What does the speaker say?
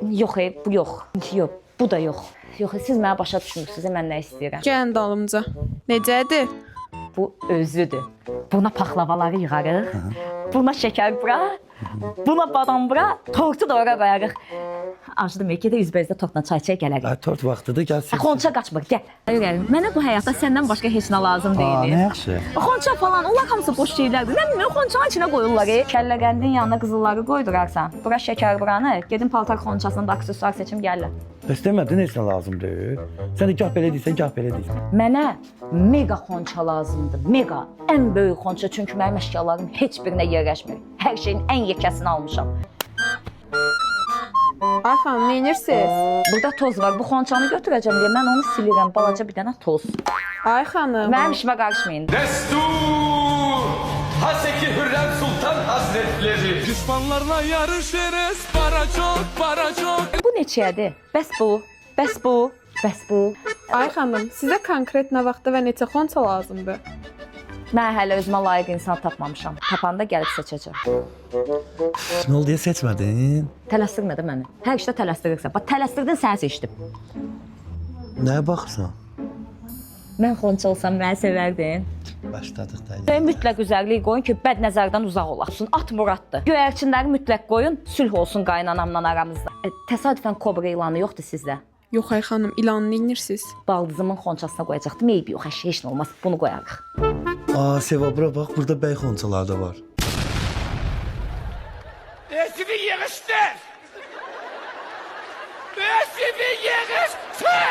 Yox, bu yox. Yox, bu da yox. Yox, siz məni başa düşmürsünüz, mən nə istəyirəm. Gəlin dalımca. Necədir? Bu özüdür. Buna paxlavaları yığarıq. Buna şəkər bura. Buna badam bura. Tortu da ora qoyarıq. Acdım, gedə üzbəüzdə tortla çay içək gələrik. Ay, tort vaxtıdır, gəl seç. Xonça qaçmır, gəl. Ürəyim, mənə bu həyatda səndən başqa heç nə lazım Aa, deyil. nə yaxşı. Xonça falan, onlar hamısı boş şeylərdir. Nə bilim, xonçanın içinə qoyurlar. Kəlləqəndin yanına qızılları qoydurarsan. Bura şəkər buranı, gedin paltar xonçasını da aksesuar seçim gəlirlər. Bəs demədin heç nə lazım deyil. Sən də gah belə deyirsən, gah belə deyirsən. Mənə mega xonça lazımdır. Mega, ən böyük xonça, çünki mənim əşyalarım heç birinə yerləşmir. Hər şeyin ən yekəsini almışam. Ay xanım, nə edirsiniz? Burada toz var. Bu xonçanı götürəcəm deyə mən onu silirəm. Balaca bir dənə toz. Ay xanım. Mənim işimə qarışmayın. Destur! Haseki Hürrem Sultan Hazretleri. Düşmanlarla yarışırız. Para çok, para çok. Bu neçəyədir? Bəs bu, bəs bu, bəs bu. Ay xanım, sizə konkret nə vaxtda və neçə xonça lazımdır? Mən hələ özümə layiq insan tapmamışam. Tapanda gəlib seçəcəm. Nə oldu deyə seçmədin? Tələsdirmə də məni. Hər işdə tələsdirirsən. Bax tələsdirdin, səni seçdim. Nəyə baxırsan? Mən xonça olsam məni sevərdin. Başladıq da. Və mütləq üzərlik qoyun ki, bəd nəzərdən uzaq olsun. At Muraddır. Göyərçinləri mütləq qoyun, sülh olsun qaynanamla aramızda. Təsadüfən kobra ilanı yoxdur sizdə. Yox ay xanım, ilanı nə edirsiniz? Baldızımın xonçasına qoyacaqdım. Eybi yox, heç nə olmaz. Bunu qoyarıq. Aa, Seva bura bax, burada bəy xonçaları da var. Esimi yığıştır! Esimi yığıştır!